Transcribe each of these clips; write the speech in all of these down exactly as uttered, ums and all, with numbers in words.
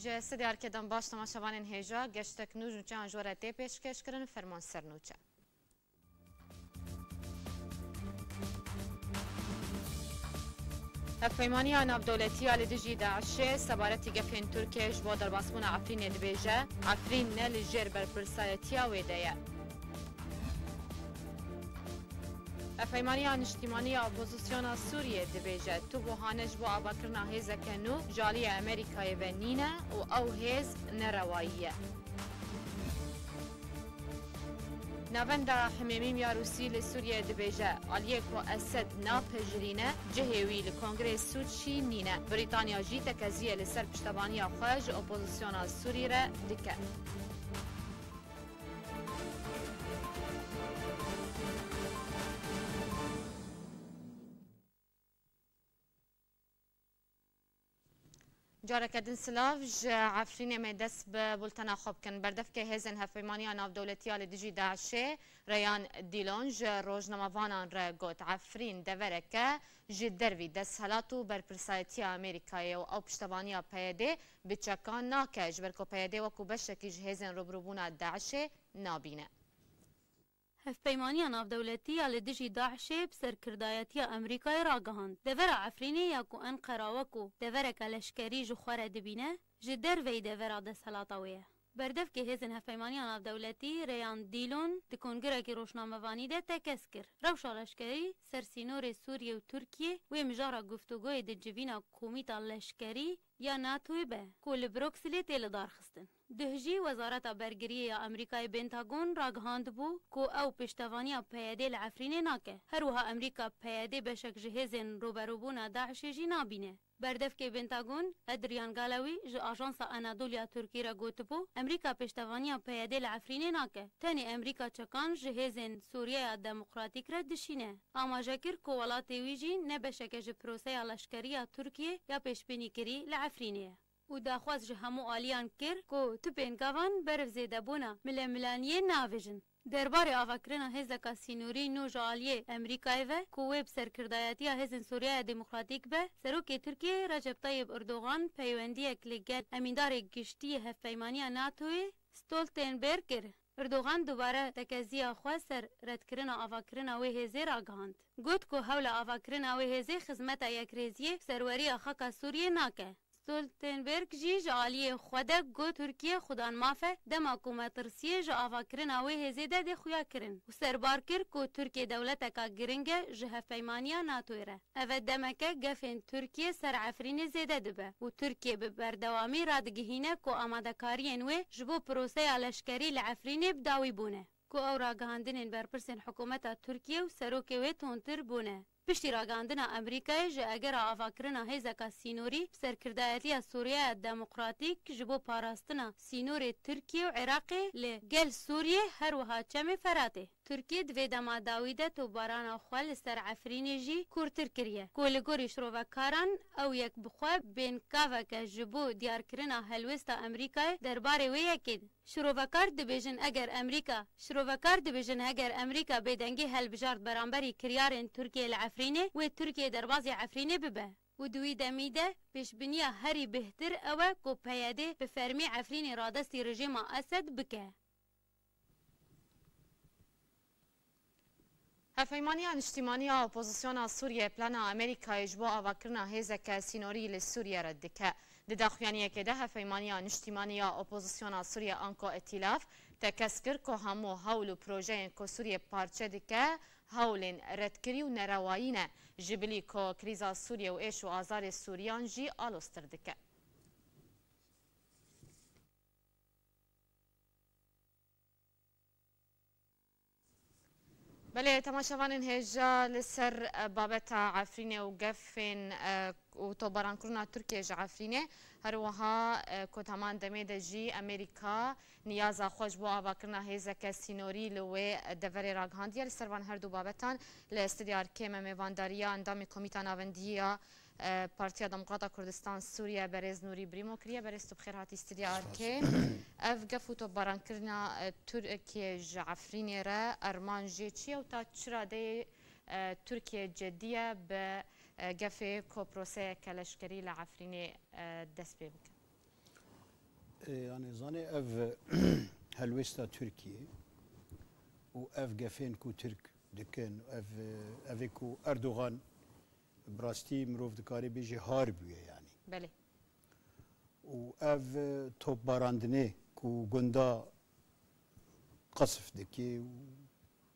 Ji Stûdyoya Erkê dem baş temaşevanên hêja, geştek nû ji nûçeyan ji we re tê pêşkêşkirin, ferman ser nûçe. Hevpeymaniya navdewletî ya li dijî DAIŞê sebaretî gefên Tirkiyê ji bo derbasbûna Efrînê dibêje, Efrîn ne li jêr berpirsayetiya wê de ye. Hevpeymaniya Niştîmanî ya Opozisyona Sûriyê dibêje, tu buhane ji bo avakirina hêzeke nû ji aliyê Amerîkayê ve nîne û ew hêz nerewayî ye. Navenda Himêmîm ya Rûsî li Sûriyeyê dibêje, aliyê ku Esed napejirîne, cihê wî li Kongreyê Sûcî nîne. Brîtanya jî tekeziyê li ser piştevaniya xwe ji opozisyona Sûrî re dike. Careke din silav, ji Efrînê me dest bi bultena xwe bikin. Berdevkê hêzên hevpeymaniya navdewletî ya li dijî DAIŞê Reyan Dîlon ji rojnamevanan re got, Efrîn devereke ji dervî desthilat û berpirsayetiya Amerîkayê ye û ew piştevaniya PYDê bi çekan nake, ji ber ku PYDê wekû beşekî ji hêzên rûbirûbûna DAIŞê nabîne. Hevpeymaniya navdewletî ya li dijî DAIŞê bi serkirdayetiya Amerîkayê ragihand, devera Efrînê ya ku Enqera wekû devereke leşkerî ji xwe re dibîne, ji derveyî devera desthilata wê ye. Berdevkê hêzên hevpeymaniya navdewletî Reyan Dîlon di kongirekî rojnamevanî de tekez kir, rewşa leşkerî ser sînorê Sûriyê û Tirkiyê wê mijara guftûgoyê di civîna komîta leşkerî ya NATOyê be, ku li Brukselê tê lidarxistin. Duh jî Wezareta Bergiriyê ya Amerîkayê Pentagon ragihandibû ku ew piştevaniya PYDê li Efrînê nake. Her wiha Amerîka PYDê beşek ji hêzên rûberûbûna DAIŞê jî nabîne. Berdevkê Pentagon Adrian Galloway ji Ajansa Anadolu ya Tirkî re gotibû, Amerîka piştevaniya PYDê li Efrînê nake. Tenê Amerîka çekan ji hêzên Sûriyeya Demokratîk re dişîne. Amaje kir ku welatê wî jî ne beşeke ji proseya leşkerî ya Tirkiyê ya pêşbînîkirî li Efrînê ye. Û daxwaz ji hemû aliyan kir ku tu pêngavan beriv zêdebûna milemilaniyê navêjin. Derbarê avakirina hêzeka sînorî nû ji aliyê Amerîkayê ve ku wê bi serkirdayetiya Hêzên Sûriyeya Demokratîk be, Serokê Tirkiyê Recep Tayyip Erdogan peywendiyek li gel Emîndarê Giştî yê Hevpeymaniya NATOyê Stoltenberg kir. Erdogan dubare tekeziya xwe ser redkirina avakirina wê hêzê ragihand. Got ku hewla avakirina wê hêzê xizmeta yekrêziyê serweriya xaka Sûriyê nake. Stoltenberg jî ji aliyê xwe de got Tirkiye xudan maf e, dema ku metirsiyê ji avakirina wê hêzê de dê xuya kirin û serbar kir ku Tirkiye dewleteka giring e ji hevpeymaniya NATOyê re. Ev e demeke gefên Tirkiye ser Efrînê zêde dibe û Tirkiye bi berdewamî radigihîne ku amadekariyên wê ji bo proseya leşkerî li Efrînê bi dawî bûne, ku ew ragihandinên berpirsên hikûmeta Tirkiye û serokê wê tundtir bûne. Piştî ragihandina Amerîkayê ji egera avakirina hêzeka sînorî bi serkirdayetiya Sûriyeya Demokratîk ji bo parastina sînorê Tirkiye û Iraqê li gel Sûriyê her wiha Çemê Feratê. Tirkiye di vê dema dawî de topbarana xwe li ser Efrînê jî kûrtir kiriye, ku li gorî şirovekaran ew yek bi xwe bênkaveke ji bo diyarkirina helwêsta Amerîkayê derbarê wê yekê. Şirovekar dibêjin eger Amerîka, şirovekar dibêjin eger Amerîka bêdengî helbijart beramberî kiryarên Tirkiye li Efrînê, wê Tirkiye derbazî Efrînê bibe. Û di wî demî de pêşbiniya herî bêhtir ew e ku PYDê bi fermî Efrînê radestî rejîma Esed bike. Hevpeymaniya Niştîmanî ya Opozisyona Sûriyê plana Amerîkayê ji bo avakirina hêzeke sînorî li Sûriye red dike. Di daxuyaniyekê de Hevpeymaniya Niştîmanî ya Opozisyona Sûriyê anko Îtîlaf tekez kir ku hemû hewl û projeyên ku Sûriyê parçe dike, hewlên redkirî û nerewayî ne, ji bilî ku krîza Sûriyê û êş û azarê Sûriyan jî aloztir dike. Belê, temaşevanên hêja, li ser, e, babeta Efrînê û gefên, e, û topbarankirina Tirkiyê ji Efrînê, her wiha, e, ku di heman demê de jî Amerîka niyaza xwe ji bo avakirina hêzeke sînorî li wê deverê ragihandiye. Li ser van her du babetan li Stûdyoya Erkê me mêvandariya endamê Komîta Navendî ya e, Partiya Demokrata Kurdistan Sûriye, berêz Nûrî Brîmo kiriye. Berêz, tu bi xêr hatî Stûdyoya Erkê. Ev gef û topbarankirina, e, Tirkiye ji Efrînê re armanc jê çi ye û ta çi radeyê, e, Tirkiye cedî ye bi, e, gefê ku proseyeke leşkerî li Efrînê, e, dest pê bike? E, yani zanê ev helwêsta Tirkiyê û ev gefên ku Tirk dikin, ev, evê ku Erdogan bi rastî mirov dikarê bêjê har bûye yani. Belê. Û ev, e, topbarandinê ku gunda qesf dike û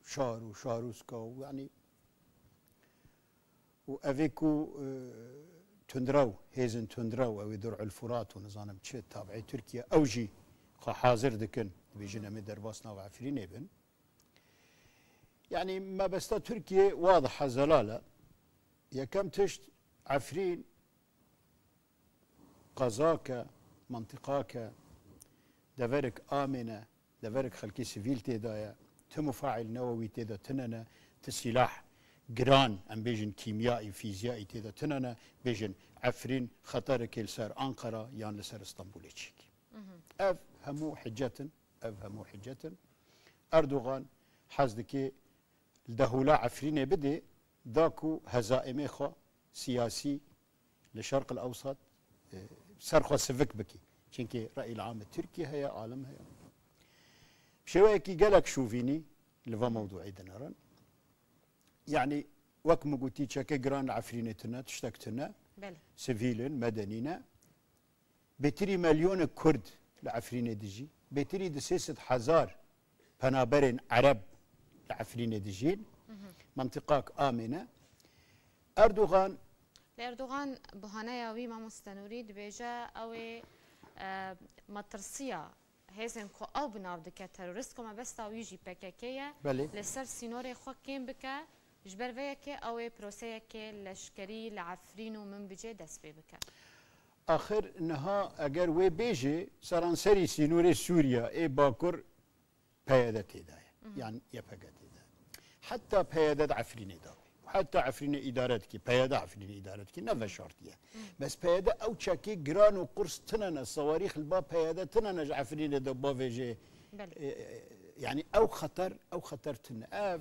şar û şarûska û yani û evê ku, e, tundrew, hêzên tundrew, ew ê Dur'ul Furat û nizanim çi, tabi'ê Tirkiye, ew jî xwe hazir dikin, dibêjin em ê derbas nav Efrînê bin. Yani mebesta Tirkiye wadih e, zelal e. Yekem tişt, Efrîn qezak e, mentiqak e, deverek amên e, deverek xelkê sivîl tê de ye, ti mufaîl newewî tê de tune ne, ti sîlah giran, em bêjin kîmyayî, fîziyayî tê de tune ne, bêjin Efrîn xeterekê li ser Anqara yan li ser Stenbolê çêkî. Ev hemû hicet in, ev hemû hicet in. Erdogan hez dike li dehûla Efrînê bidê, da ku hezaîmê xwe siyasî li Şerq el Ewsat, e, ser xwe sivik bikî. Çimkî re'yîl amê Tirkî heye, alim heye. Bi şêweyekî gelek şovînî li va mewduî dinêrin. Yani wek min gotî, çeke giran li Efrînê tune, tiştek tune. Belê. Sivîl in, medenî ne. Bêtirî milyonek Kurd li Efrînê dijî. Bêtirî di sê sed hezar penaberên Ereb li Efrînê dijîn. Mentiqak amên e. Erdogan Li Erdogan buhaneya wî, mamoste Nûrî, dibêje ew ê, e, metirsiya hêzên ku ew bi nav dike terorîst, ku mebesta wî jî P K K ye, Belê. li ser sînorê xwe kêm bike, ji ber vê yekê ew ê proseyekê leşkerî li Efrîn û Minbicê dest pê bike. Axir niha eger wê bêjê, seranserî sînorê Sûriye ê Bakur P Y D tê de ye. Yan Y P G tê de ye. Heta P Y D di Efrînê de be. Heta Efrînê îdare dike, P Y D Efrînê îdare dike, ne veşartiye. Bes P Y D ew çekê giran û qurs tune ne, sewarîx li ba P Y D tune ne ji Efrînê de bavêje. Belê. E, e, yani ew xeter, ew xeter tune. Ev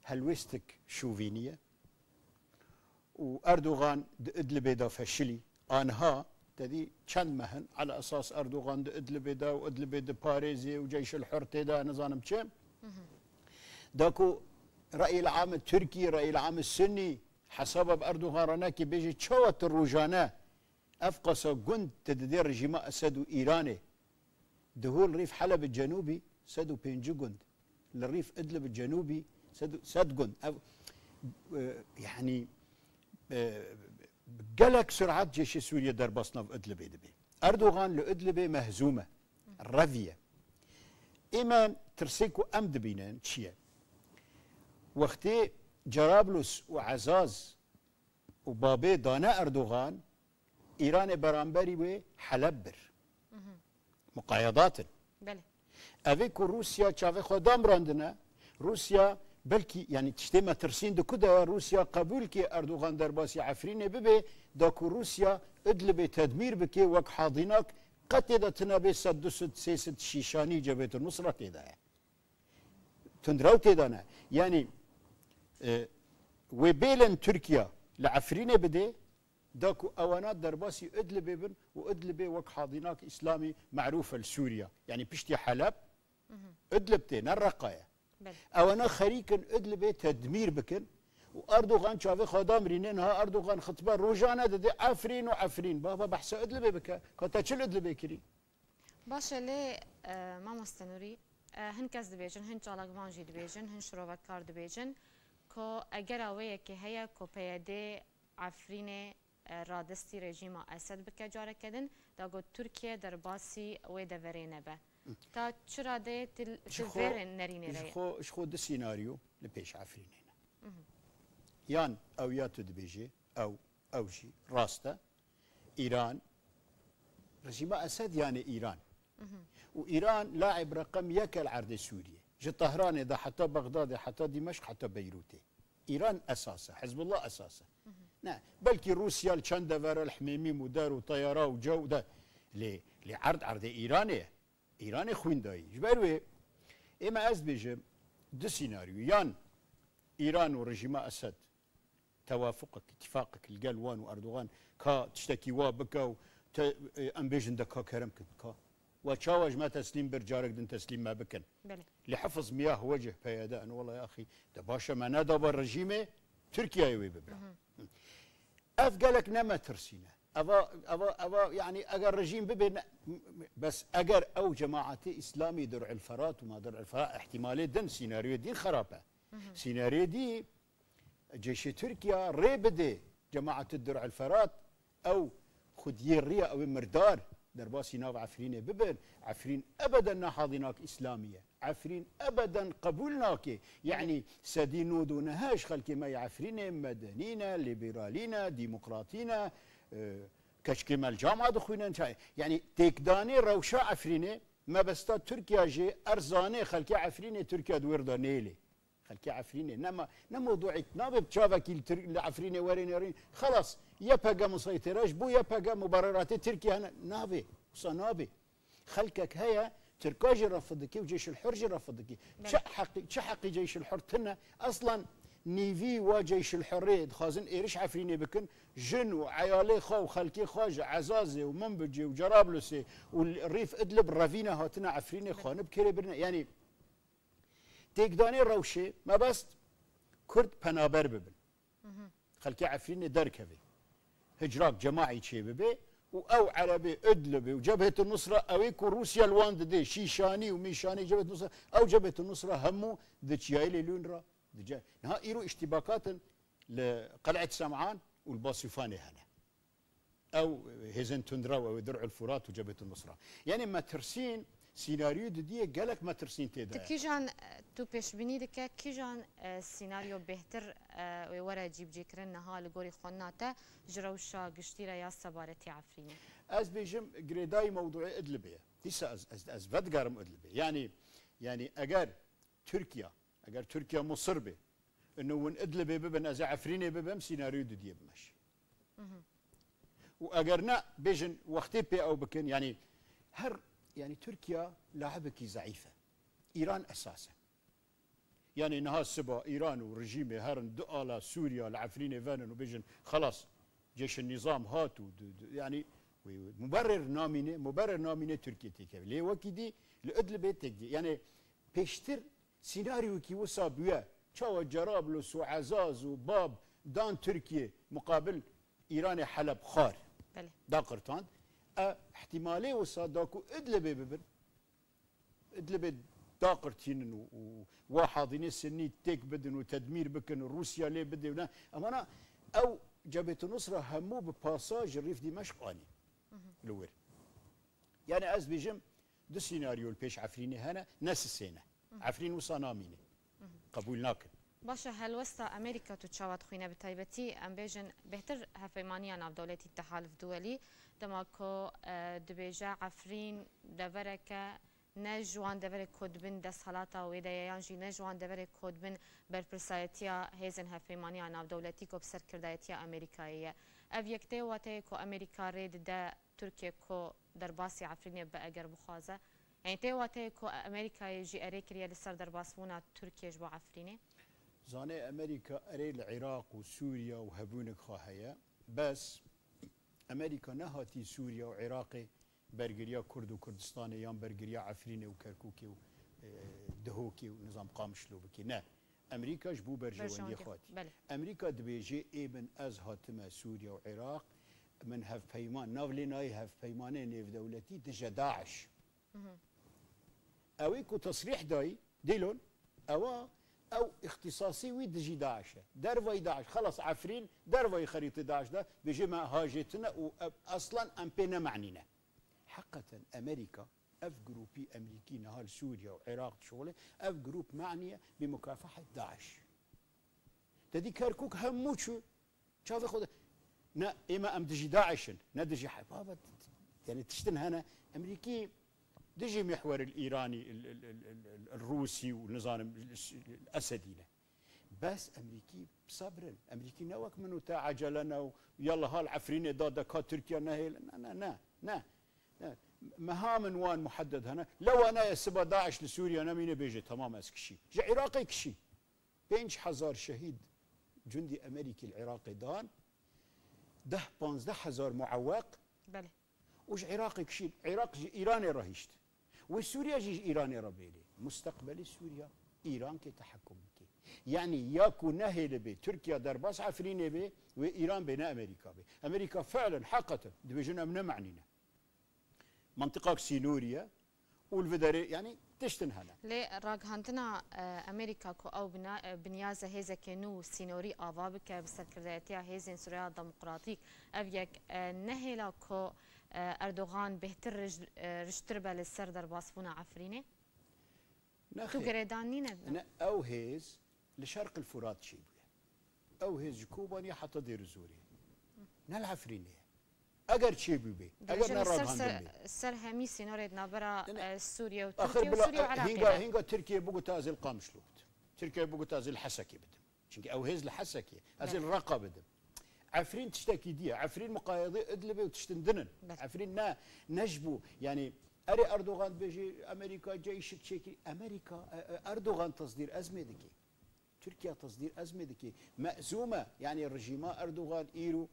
helwêstek şovînî ye. û Erdogan di Idlibê de feşilî. Aniha te dî çend meh in, ala esas Erdogan di Idlibê de û Idlibê diparêzê û Ceyşil Hur tê de, nizanim çi. Da ku reyîl amê Tirkî, reyîl amê Sunnî hesaba bi Erdogan re neke, bêje çawa tu rojane ev qasa gund tu didê rejîma Esed û Îranê? Di hol rîf Helebê Cenûbî sed û pêncî gund, li rîf Idlib Cenûbî sed, sed gund. Ev, e, yani, e, gelek surat cêşê Sûriye derbas nav Idlibê dibe. Erdogan li Idlibê mehzûm e, revî ye. Ême tirsê ku em dibînin çi ye? Wextê Cerablus û Ezaz û Babê dane Erdogan, Îranê beramberî wê Heleb bir. Muqayedat in. Belê. Evê ku Rûsya çavê xwe damirandine, Rûsya belkî, yani tiştê metirsîn di ku de ye, Rûsya qebûl ke Erdogan derbasî Efrînê bibe, da ku Rûsya Idlibê tedmîr bike, wek Hadînak qetê de tune bê sed, du sed, sê sed şîşanî Cebhêt Nusra tê de ye. Tundrew tê de ne. Yani, e, wê bêlin Tirkiye li Efrînê bidê, da ku ewana derbasî Idlibê bin û Idlibê wek Hadînak Îslamî merûf e li Sûriye. Yani piştî Heleb, Idlib tê, ne Reqa ye. Belê. Ewana xerîk in Idlibê tedmîr bikin û Erdogan çavê xwe damirîne. Niha Erdogan xitbe rojane dide, Efrîn û Efrîn. Baba behsa Idlibê bike. Ka te çi li Idlibê kirî? Baş e lê, e, mamoste Nûrî, e, hin kes dibêjin, hin çalakvan jî dibêjin, hin şirovekar dibêjin ku egera wê yekê heye ku P Y D Efrînê, e, radestî rejîma Esed bike careke din, da got Tirkiye derbasî wê deverê nebe. Ta çi radeyê tu, tu vê nerînê re ye? Ji xwe, ji xwe du senaryo li pêş Efrînê ne. Yan ew ya tu dibêjê, ew, ew jî rast e. Îran, rejîma Esed yani Îran. Û Îran laib reqem yek e li erdê Sûriyê. Ji Tehranê de heta Bexdadê, heta Dîmeşq, heta Beyrûtê. Îran esas e, Hizbullah esas e. Ne, belkî Rûsya li çend devera li Himêmî û der û teyara û cew de, lê, lê erd erdê Îranê ye. Îranê xwîn dayî. Ji ber wê ême ez dibêjim du senaryo. Yan Îran û rejîma Esed tewafuqek, îtîfaqek li gel wan û Erdogan ka tiştekî wa bike û te, e, em bêjin de ka kerem kin, ka We çawa ji me teslîm bir, carek din teslîm me bikin. Belê. Lê Hifiz Miyah we cih peyede en, wela axî, de baş e, me nedaba rejîmê Tirkiyeyê wê bibira. Ev gelek ne metirsîne. Eva, eva, eva, yani eger rejîm bibe, ne, bes eger ew cemaetê îslamî Dir'il Ferat û ma Dir'il Ferat, ihtimalê din, sînaryoyê din xerab e. Sînaryoyê dî, ceyşê Tirkiya rê bide cemaetê Dir'il Ferat, ew xwediyê riya, ew ê mirdar derbasî nav Efrînê bibin. Efrîn ebeden ne hadînak îslamî ye. Efrîn ebeden qebûl nake. Yanî sedî nod û neh ji xelkê me yê Efrînê medenî ne, lîberalî ne, demokratî ne, e, keçikê me li cama dixwînin. Ça-, yanî têkdanê rewşa Efrînê, mebesta Tirkiya jê erzanê, xelkê Efrînê Tirkiya di wêr de nêlê. Xelkê Efrînê. Nema, ne mewduek nabe bi çavekî li Tir-, li Efrînê were nêrîn. Xelas, Y P G musaytêre ji bo Y P G mubareratê Tirkiye hene. Nabe. Wisa nabe. Xelkek heye, Tirka jî refid dike û Ceyşil Hur jî refid dike. Belê. Çi heqî, çi heqî Ceyşil Hur tine? Eslan nîvî wa Ceyşil Hurê dixwazin êriş Efrînê bikin. Jin û eyalê xwe û xelkê xwe ji Ezazê û Minbicê û Cerablusê û Rîf Idlib revîne hatine Efrînê, xanib kêrê birine. Yanî têkdanê rewşê, mebest Kurd penaber bibin. Xelkê Efrînê derkeve. Hicrak cemaî çêbibe û ew Erebê Idlibê û Cebheta Nusra, ew ê ku Rûsya li wan dide, Şîşanî û Mîşanî Cebheta Nusra, ew Cebheta Nusra hemû di çiyayê Lêlûn re dice. Niha îro îştîbakat in li Qel'et Sem'an û li Basûfanê hene. Ew hêzên tundrew, ew ê Dir'ul Furat û Cebheta Nusra. Yanî metirsîn, sînaryoyê didiyê gelek metirsîn tê de. Tu kîjan, e, tu pêşbînî dike, kîjan, e, sînaryo bêhtir, e, wê were cîbicîkirin niha li gorî xwendina te ji rewşa giştî re ya sebaretî Efrînê? Ez bêjim girêdayî mewdûê Idlibê ye. Dîsa ez, ez, ez vedigerim Idlibê. Yanî, yanî eger Tirkiya, eger Tirkiya musir be, ino win Idlibê bibin, ez ê Efrînê bibim, sînaryoyê didiyê bimeşe. Û eger ne, bêjin wextê pê ew bikin, yanî her, yanî Tirkiya laibekî zeîf e. Îran esas e. Yanî niha siba Îran û rejîmê herin du ala Sûriya li Efrînê venin û bêjin, xelas, cêşin nîzam hat û du, du, yanî wê, wê muberir namîne, muberir namîne Tirkiye têkeve. Lê wekî dî li Idlibê têk dî. Yanî pêştir sînaryokî wisa bûye. Çawa Cerablus û Ezaz û Bab dan Tirkiye muqabil Îranê Heleb xwar. Belê. Daqirtand. E, ihtimalê wisa da ku Idlibê bibin. Idlibê daqirtînin û, û wa hadînê Sinnî têk bidin û tedmîr bikin û Rûsya lê bidê û ne. Emana ew Cebheta Nusra hemû bi pasa ji Rîf Dîmeşq anî li wir. Yanî ez bêjim du sînaryo li pêş Efrînê hene, ne sisê ne. Efrîn wisa namîne. Qebûl nakin. Baş e, helwesta Amerîka tu çawa dixwîne? Bi taybetî em bêjin bêhtir hevpeymaniya navdewletî Tehaliv Duwelî, dema ku, e, dibêje Efrîn devereke ne ji wan deverê ku dibin desthelata wê de ye, yan jî ne ji wan deverê ku dibin berpirsayetiya hêzên hevpeymaniya navdewletî ku bi serkirdayetiya Amerîkayê ye. Ev yek tê wateyê ku Amerîka rê dide Tirkiye ku derbasî Efrînê bibe eger bixwaze? Yanî tê wateyê ku Amerîkayê jî erê kiriye li ser derbasbûna Tirkiye ji bo Efrînê? Zanê Amerîka erê li Iraq û Sûriye û hebûnek xwe heye. Bes Amerîka nehatî Sûriye û Iraqê bergiriya Kurd û Kurdistanê yan bergiriya Efrînê û Kerkûkê û, e, Dihokê û nizam Qamişlo bikê. Ne. Amerîka ji bo berjewendiyê xwe hatî. Belê. Amerîka dibêje, ê min ez hatime Sûriye û Iraq, min hevpeyman, nav lê nayê hevpeymanê nêvdewletî dije DAIŞ. Ew ê ku tesrîh dayî, Dîlon, ewa, ew îxtîsasî wî dijî DAIŞ e. Dervayî DAIŞ, xelas Efrîn dervayî xerîtê DAIŞ de, bêje me hajêtine û ev, eslan em pê nemenîne. Heqeten Amerîka, ev grûpî Amerîkî niha li Sûriye û Iraq dişuxulê, ev grûp maniye bi mukafehet DAIŞ. Te dî Kerkûk hemû çû, çavê xwe de. Ne, ême em dijî DAIŞ in, ne dijî he-, baba, yani tiştin hene, Amerîkî dijî mihweril Îranî, il, il, il, il, il, il Rûsî û nizanim, il, il, il Esedî ne. Bes Amerîkî sabir in. Amerîkî ne wek min û te ecele ne û yallah hal Efrînê da de ka Tirkiye nehêle. Ne, ne, ne, ne. Ne. Mehamên wan muhedded hene. Lewa nayê siba DAIŞ li Sûriye nemîne bêje, temam ez kişî. Ji Iraqê kişî. Pênc hezar şehîd cundî Amerîkî li Iraqê dan, deh panzdeh hezar mueweq. Belê. û ji Iraqê kişîn. Iraq ji Îranê re hişt. Wê Sûriye jî ji Îranê re bêlê. Musteqbelê Sûriye Îran kê tehekum bike. Yanî ya ku nehêlibê Tirkiye derbas Efrînê bê, wê Îran bê ne Amerîka bê. Amerîka fiilen, heqeten, dibêjin em ne me'nî ne. Mintiqak sînorî ye û li vê derê, yanî tiştin hene. Lê ragihandina, e, Amerîka ku ew bina-, e, binyaza hêzeke nû sînorî ava bike bi serkirdayetiya hêzên Sûriya Demokratîk, ev yek, e, nehêla ku, e, Erdogan bêhtir rij-, e, riştir be li ser derbasbûna Efrînê? Nexêr. Tu girêdan nîne? Ne, ew hêz li Şerqil Furat çêbûye. Ew hêz ji Kobaniyê heta Dêrizorê. Ne li Efrînê ye. Eger çêbûbê, eger Dibêjin ne li ser, ragihandin ser, bê. Ser hemî sînorê di navbera, Ne, ne. e, Sûriye û Axir Tirkiye û bila, Sûriye û Iraqê hînga, de. Hînga Tirkiye bigota ez ê li Qamişlo bidim. Tirkiye bigota ez ê li Hesekê bidim. Çimkî ew hêz li Hesekê. Ez ê Belê. Li Reqa bidim. Efrîn tiştekî dî ye. Efrîn muqayedê Idlibê û tiştin din in. Belê. Efrîn ne, ne ji bo, yanî erê Erdogan dibêje Amerîka ceyşik çêkirî. Amerîka, e, e, Erdogan tesdîr ezmê dike. Tirkiye tesdîr ezmê dike. Me'zûm e, yanî rejîma Erdogan îro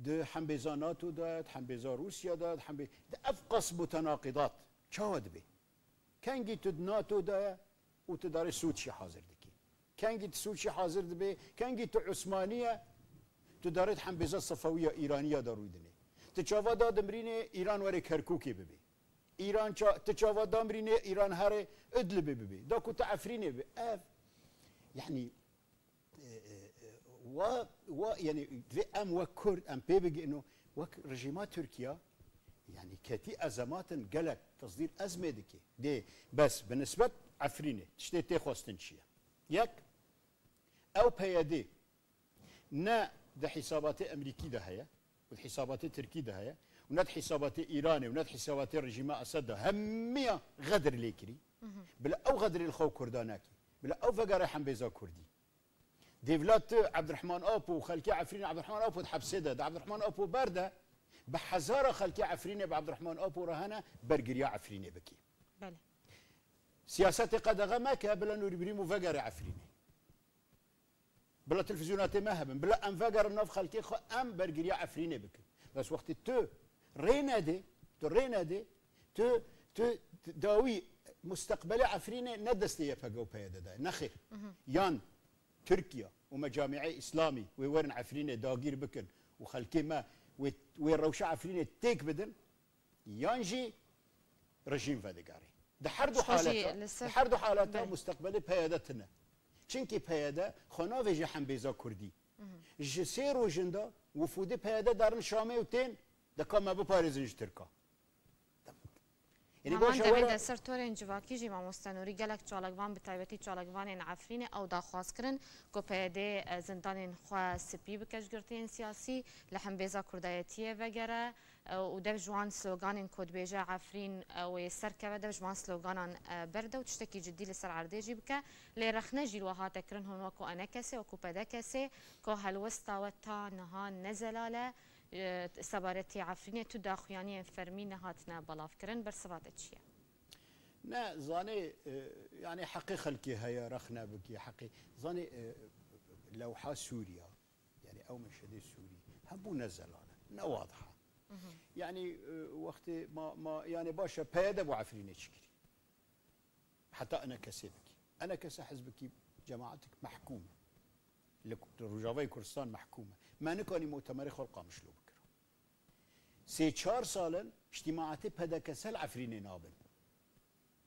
di hembêza NATO de, di hembêza Rûsya de, di hembê-, di ev qasb û tenaqidat çawa dibe? Kengî tu di NATO de ye û tu darê Sûd jî hazir dikî. Kengî tu Sûd jî hazir dibê, kengî tu Usmanî ye, tu darê di hembêza Sefewîya Îranî ya de rûy dinê. Tu çava da dimrînê Îran were Kerkûkê bibê. Îran ça-, tu çava da mirînê Îran herê Idlibê bibê. Da ku tu Efrînê bibê. Ev, yanî, e, e, e, wa, wa, yanî, vê em wek Kurd, em pê bigihno, wek rejîma Tirkiye, yanî, ketî ezematin gelek tesdîr ezmê dike. Dê, bes, bi nisbet Efrînê, tiştê tê xwestin çi ye? Yek, ew P Y D ne di hîsabatê Emerîkî de heye û di hîsabatê Tirkî de heye û ne di hîsabatê Îranê û ne di hîsabatê rejîma Esed de hemiya xedir lê kirî. Bila ew xedirê li xwe û Kurda nekî. Bila ew vegere hembêza Kurdî. Dêvla tu Ebdirehman Apo û xelkê Efrînê Ebdirehman Apo di hepsê de, di Ebdirehman Apo ber de, bi hezara xelkê Efrînê bi Ebdirehman Apo re hene bergiriya Efrînê bikî. Belê. Siyasetê qedexe meke, bila Nûrî Birîm û vegere Efrînê. Bila televîzyonatê me hebin. Bila em vegerin nav xelkê xwe, em bergiriya Efrînê bikin. Bes wextê tu rê nedê, tu rê nedê, tu, tu dawî musteqbelê Efrînê ne destê Y P G û P Y D de ye. Nexêr. Yan Tirkiye û mecamîê Îslamî wê werin Efrînê dagîr bikin û xelkê me wê, wê rewşa Efrînê têk bidin, yan jî rejîm vedigerê. Di her du Ji xwe jî haleta, li ser di her du haleta Belê. Musteqbelê P Y D tune. Çimkî P Y D xwe navêje hembêza Kurdî. Ji sê rojin de wifûdê P Y D derin Şamê û tên de ka me biparêzin ji Tirka. Yanî Heman baş e demê were de ser torên civakî jî mamoste Nûrî gelek çalakvan, bi taybetî çalakvanên Efrînê ew daxwaz kirin ku P Y D, e, zindanên xwe spî bike ji girtiyên siyasî, li hembêza Kurdayetiyê vegere, e, û dev ji wan sloganên ku dibêje Efrîn, e, wê serkeve, dev ji wan sloganan, e, berde û tiştekî cidî li ser erdê jî bike. Lê rexne jî li we hate kirin hûn wekû enekesê, wekû pedekesê ku helwesta we ta niha ne zelal e, e, sebaretî Efrînê tu daxuyaniyên fermî nehatine belavkirin. Bersiva te çi ye? Ne, zanê, e, yanî heqê xelkê heye, rexne bikî, heqê. Zanê, e, lewha Sûriya, yanî ew meşedê Sûrî, hebû ne zelal e, ne wadiha. Yanî, e, wextê ma, ma, yanî baş e, P Y D bo Efrînê çi kirî? Heta enekesê bikî. Enekese hizbikî, cemaetik mehkûm e. Li, li Rojavayê Kurdistan mehkûm e. Me nikanî mutemerê xwe li Qamişlo bikira. Sê çar sal in îctimaetê P D K S li Efrînê nabin.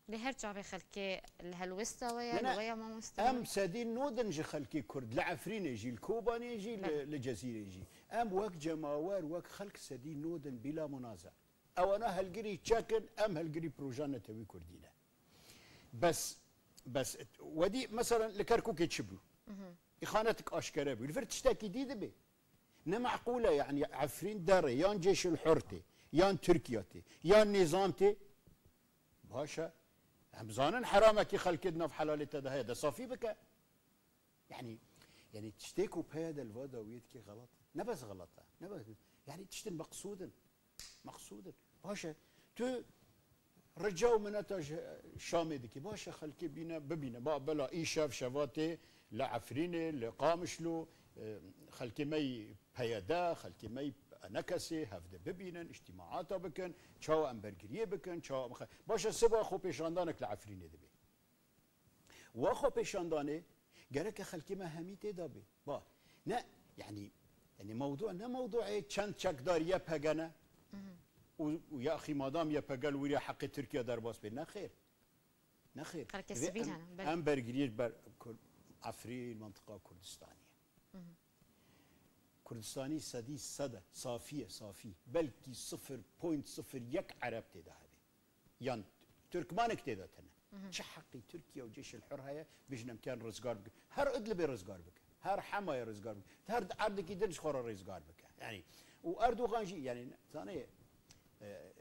Lê her çavê xelkê li helwesta we ye, Ne, ne. li we ya mamoste Em Nûrî? Sedî nodin ji xelkê Kurd, li Efrînê jî, li Kobaniyê jî, li, Belê. li Cezîrê jî. Em wek cemawer, wek xelk sedî nodin bîla munaza. Ewana helgirî çek in, em helgirî proja netewî Kurdî ne. Bes, bes, wedî, meselen, li Kerkûkê çi bû? Îxanetik aşkere bû. Li vir tiştekî dî dibe. Ne meqûl e, yanî Efrîn derê, yan Cêşil Hur tê, yan Tirkiye tê, yan nîzam tê. Baş e. Em zanin heramekî xelkê di nav helalê te de heye, de safî bike. Yanî, yanî tiştê ku P Y D li va dawiyê dike xelat e. Ne bes xelat e. Ne bes, yanî tiştin meqsûd in. Meqsûd in. Baş e. Tu rica û mineta ji Şamê dikî. Baş e, xelkê bîne, bibîne. Ba, bela îşev, şeva tê li Efrînê, li Qamişlo, e, xelkê me yî P Y D, xelkê me yî Ne kesê hevde bibînin, îctîmaata bikin, çawa em bergiriyê bikin, çawa em xe-, baş e, siba xwepêşandanek li Efrînê dibe. Wa xwepêşandanê gereke xelkê me hemî tê de bê. Ba, ne, yanî, yanî mewdu ne mewduê çend çekdar Y P G ne. Û, û ya axî madam Y P G li wî rê heqê Tirkiye derbas bê. Nexêr. Nexêr. Xelkê Divê sivîl em, hene, belê. Em bergiriyê ber Kur-, Efrîn, mentiqa Kurdistanî ye. Kurdistanî sedî sed e, safî ye, safî. Belkî sifir point sifir yek Ereb tê de hebe. Yan Tirkmanek tê de tene. Çi heqî Tirkiye û Ceyşil Hur heye, bêjin em kiyan rizgar bikin. Her Idlibê rizgar bike. Her Hemayê rizgar bike. Her erdekî din ji xwe re rizgar bike. Yanî, û Erdogan jî, yanî, zanê, e,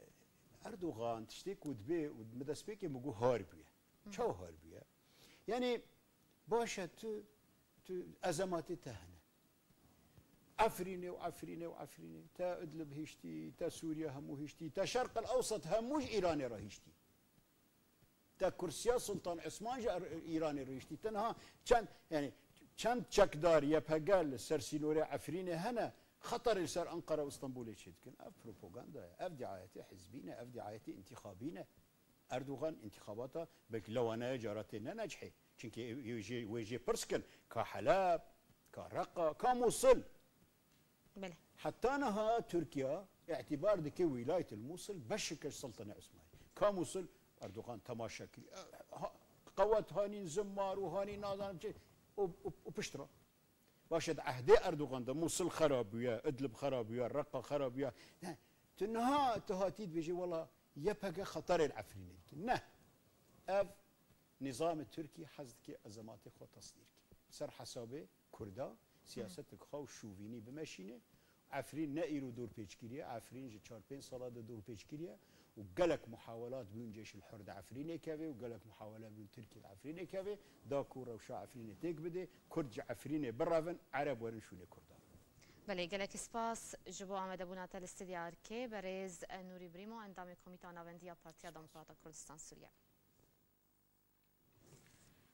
Erdogan tiştê ku dibê û min destpêkê min got har bûye. Çawa har bûye? Yanî, baş e, tu, tu ezematê te hene. Efrînê û Efrînê û Efrînê. Te Idlib hiştî, te Sûriye hemû hiştî, te Şerq el Ewsat hemû ji Îranê re hiştî. Te kursiya Sultan Osman ji Er-, Îranê re hiştî. Te niha çend, yanî çend çekdar Y P G li ser sînorê Efrînê hene, xeterê li ser Ankara û Stenbolê çêdikin. Ev propaganda ye, ev diayetê hizbî ne, ev diayetê întîxabî ne. Erdogan întîxabata belkî lewaneye cara tê ne necihê. Çimkî wê jê, wê jê pirs kin ka Heleb, ka Reqa, ka Mûsil. Belê. Heta niha Tirkiye îtîbar dike wîlayet el Mûsil beşek ji Sultanê Osmanî. Ka Mûsil Erdogan temaşe kiriye. Ha, qewet hanîn zimmar û hanîn nazanim çi û, û, û pişt re. Baş e, di ehdê Erdogan de Mûsil xera bûye, Idlib xera bûye, Reqa xera bûye. Ne, tu niha tu hatî dibêjî, wela Y P G xeterê li Efrînê dikin. Ne. Ev nîzamê Tirkî hez dike ezematê xwe tesdîr ke. Ser hesabê Kurda siyasetek xwe û şûvînî bimeşîne. Efrîn ne îro dorpêç kiriye, Efrîn ji çar pênc sala de dorpêç kiriye û gelek muhawelat bûn Ceyşil Hur di Efrînê kevê û gelek muhawele bûn Tirkî di Efrînê kevê, da ku rewşa Efrînê têk bidê, Kurd ji Efrînê birevin, Ereb werin şûnê Kurdan. Belê, gelekî spas ji bo amadebûna te li stûdya Erkê. Berêz Nûrî Brîmo, endamê Komîta Navendiya Partiya Demokrata Kurdistan Sûriye.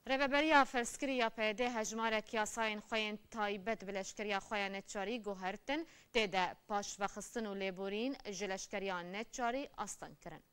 Rêveberiya Ferzkirî ya P Y D hejmarek yasayên xwe yên taybet bi leşkeriya xwe ya neçarî guhertin, tê de paşvexistin û lêborîn ji leşkeriya neçarî asteng kirin.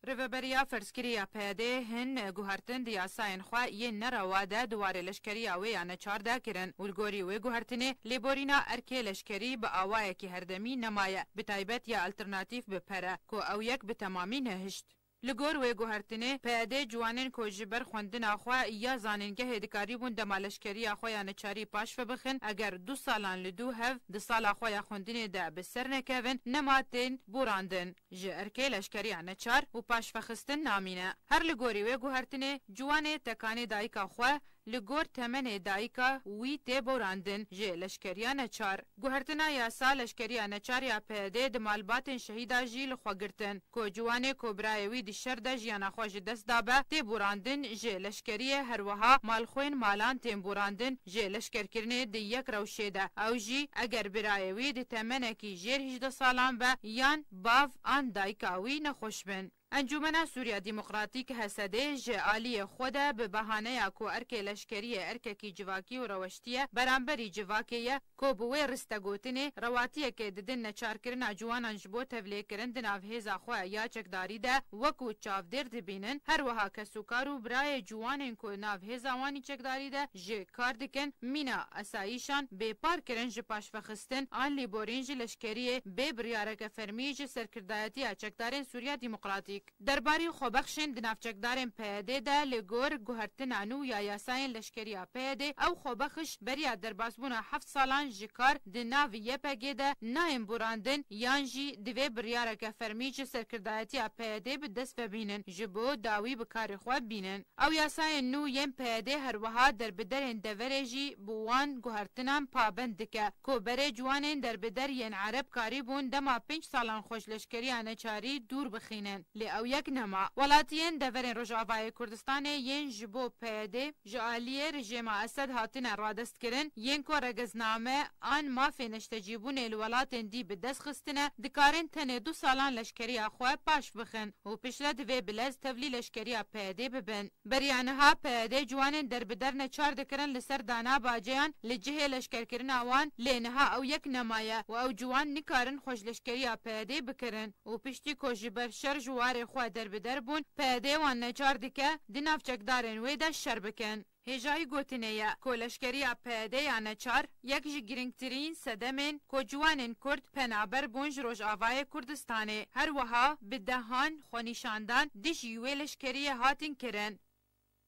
Rêveberiya Ferzkirî ya P Y D hin guhertin di yasayên xwe yên nerewa de di warê leşkeriya wê ya neçar de kirin û li gorî wê guhertinê lêborîna erkê leşkerî bi awayekî herdemî nemaye, bi taybet ya alternatîf bi pere, ku ew yek bi temamî nehişt. Li gor wê guhertinê, P Y D ciwanên ku ji ber xwendina xwe ya zanîngehê dikarîbûn dema leşkeriya xwe ya neçarî paş ve bixin, eger du salan li dû hev di sala xwe ya xwendinê de bi ser nekevin, nema tên borandin, ji erkê leşkeriya neçar û paşvexistin namîne. Her li gorî wê guhertinê, ciwanê tekanê dayika xwe, li gor temenê dayika wî tê borandin ji leşkeriya neçar. Guhertina yasa leşkeriya neçar ya P Y D di malbatên şehîda jî li xwe girtin, ku ciwanê ku birayê wî di şer de jiyana xwe ji dest dabe, tê borandin ji leşkeriyê, herwiha malxwên malan tên borandin ji leşkerkirinê di yek rewşê de. Ew jî eger birayê wî di temenekî jêr hîjdeh salan be yan bav an dayika wî nexweş bin. Encûmena Sûriya Demokratîk, H S D, ji aliyê xwe de bi behaneya ku erkê leşkeriyê erkekî civakî û reweştî ye, beramberî civakê ye, ku bi wê ristegotinê rewatiyekê didin neçarkirina ciwanan ji bo tevlêkirin di nav hêza xwe ya çekdarî de wekû çavdêr dibînin, her wiha kesûkar û birayê ciwanên ku nav hêza wan î çekdarî de ji kar dikin, mîna esayîşan bêpar kirin ji paşvexistin an lêborîn ji leşkeriyê bê biryareke fermî ji serkirdayetiya çekdarên Sûriya Demokratîk. Derbarî xwebexşên di nav çekdarên P Y D de li gor guhertina nû ya yasayên leşkeriya P Y D, ew xwebexiş beriya derbasbûna heft salan ji kar di nav Y P G de nayên borandin yan jî divê biryareke fermî ji serkirdayetiya P Y D bi dest ve bînin, ji bo dawî bi karê xwe bînin. Ew yasayên nû yên P Y D her wiha derbiderên deverê jî bi wan guhertinan pabend dike, ku berê ciwanên derbider yên Ereb karîbûn dema pênc salan xwe ji leşkeriya neçarî dûr bixînin. Lê Ew yek nema. Welatiyên deverên Rojavayê Kurdistanê yên ji bo P Y D ji aliyê rejîma Esed hatine radestkirin, yên ku regezname an mafê neştecîbûnê li welatên dî bi dest xistine, dikarin tenê du salan leşkeriya xwe paş bixin û piştre divê bi lez tevlî leşkeriya P Y D bibin. Beriya niha P Y D ciwanên derbider neçar dikirin li ser dana baceyan li cihê leşkerkirina wan, lê niha ew yek nemaye û ew ciwan nikarin xwe ji leşkeriya P Y D bikirin û piştî ku ji ber şer ji warê xwe derbider bûn, P Y D wan neçar dike di nav çekdarên wê de şer bikin. Hêjayî gotinê ye ku leşkeriya P Y D ya neçar yek ji girîngtirîn sedemên ku ciwanên Kurd penaber bûn ji Rojavayê Kurdistanê, her wiha bi dehan xwenîşandan dijî wê leşkeriyê hatin kirin.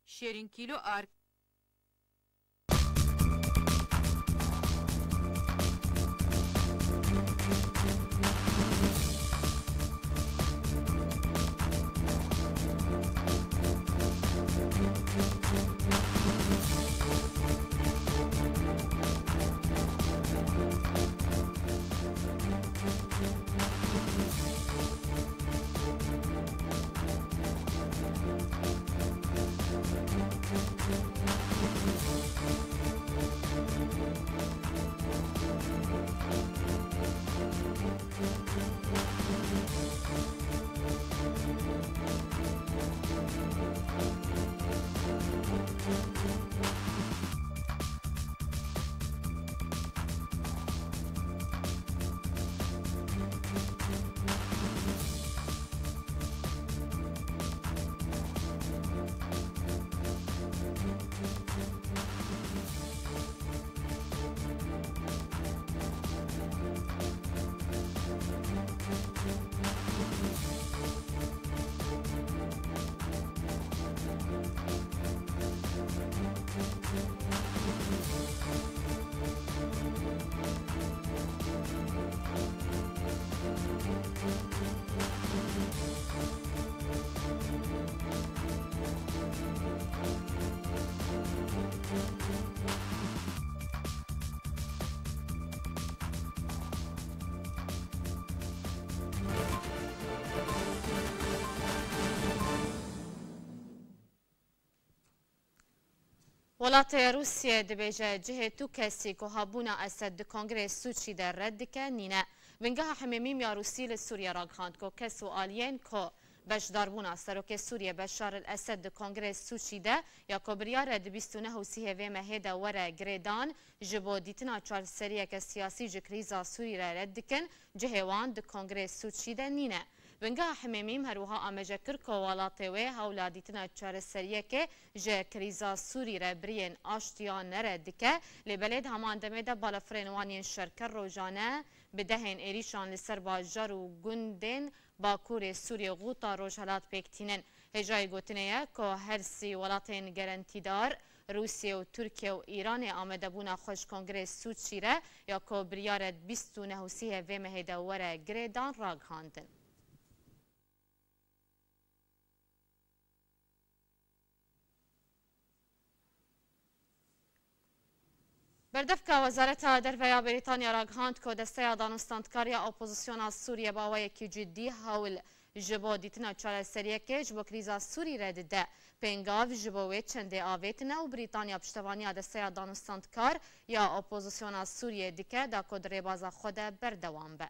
Şêrîn Kîlo Ark. Welatê Rûsiyê dibêje cihê tu kesî ku hebûna Esed di Kongrê Sûçî de red dike, nîne. Bingeha Hemêmîm ya Rûsî li Sûriyê ragihand ku kes û aliyên ku beşdarbûna Serokê Sûriyê Beşar el Esed di Kongrê Sûçî de ya ku biryar e di bîst û neh û sîhê vê mehê de were girêdan, ji bo dîtina çareseriyeke siyasî ji krîza Sûrî re red dikin, cihê wan di Kongrê Sûçî de nîne. Bingeha Hemêmîm her wiha amaje kir ku welatê wê hewla dîtina çareseriyekê ji krîza Sûrî re bi riyên aştiya nere dike, lê belê di heman demê de balafirên wan yên şerker rojane bi dehên êrîşan li ser bajar û gundên Bakurê Sûriyê, Xûta Rojhelat pêk tînin. Hêjayî gotinê ye ku her sî welatên gerentîdar, Rûsya û Tirkiye û Îranê, amadebûna xwe ji Kongrê Sûçî re ya ku biryar e bîst û neh û sîhê vê mehê de were girêdan, ragihandin. Berdevka Wezareta Derve ya Brîtanya ragihand ku desteya danûstandkar ya opozisyona Sûriyê bi awayekî cidî hewl ji bo dîtina çareseriyekê ji bo krîza Sûrî re dide. Pêngav ji bo wê çendê avêtine û Brîtanya piştevaniya desteya danûstandkar ya opozisyona Sûriyê dike da ku di rêbaza xwe de berdewam be.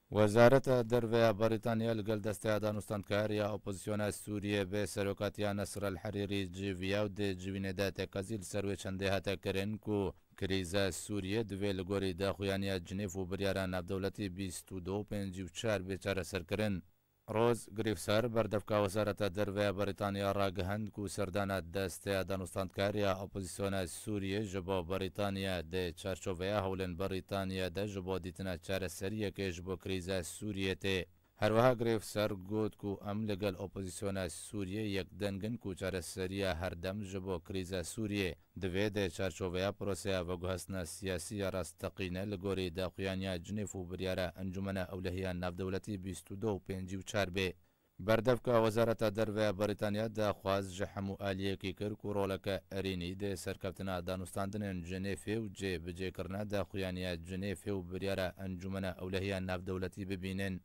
Wezareta Derve ya Brîtanya li gel desteya danûstandkar ya opozisyona Sûriyê bi serokatiya Nasr el Herîrî civiya û di civînê de tekezî li ser wê çendê hate kirin ku krîza Sûriyê divê li gorî daxuyaniya Cinêv û biryara navdewletî bîst û du û pêncî û çar bê çareserkirin. Rose Grisser, berdevka Wezareta Derve ya Brîtanya ragihand ku serdana desteya danûstandkar ya opozisyona Sûriyê ji bo Brîtanya di çarçoveya hewlên Brîtanya de ji bo dîtina çareseriyekê ji bo krîza Sûriyê tê. Her wiha Grisser got ku em li gel opozisyona Sûriyê yekdeng in ku çareseriya herdem ji bo krîza Sûriyê divê di çarçoveya proseya veguhestina siyasî ya rasteqîne li gorî daxuyaniya Cinêv û biryara Encûmena Ewlehiya Navdewletî bîst û du û pêncî û çar bê. Berdevka Wezareta Derve ya Brîtanya daxwaz ji hemû aliyekî kir ku roleke erênî di serkeftina danûstandinên Cinêfê û cêbicêkirina daxuyaniya Cinêfê û biryara Encûmena Ewlehiya Navdewletî bibînin.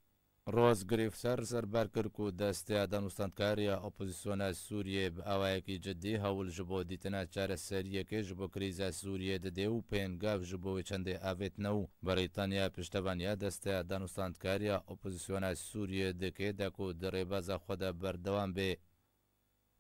Roz Grifser ser ber kir ku Desteya Danûstandkariya Opozîsyona Sûriyê bi awayekî cidî hewl ji bo dîtina çareseriyekê ji bo krîza Sûriyê dide û pêngav ji bo wê çendê avêtine û Brîtanya piştevaniya Desteya Danûstandkariya Opozîsyona Sûriyê dike de ku di rêbaza xwe de berdewam bê.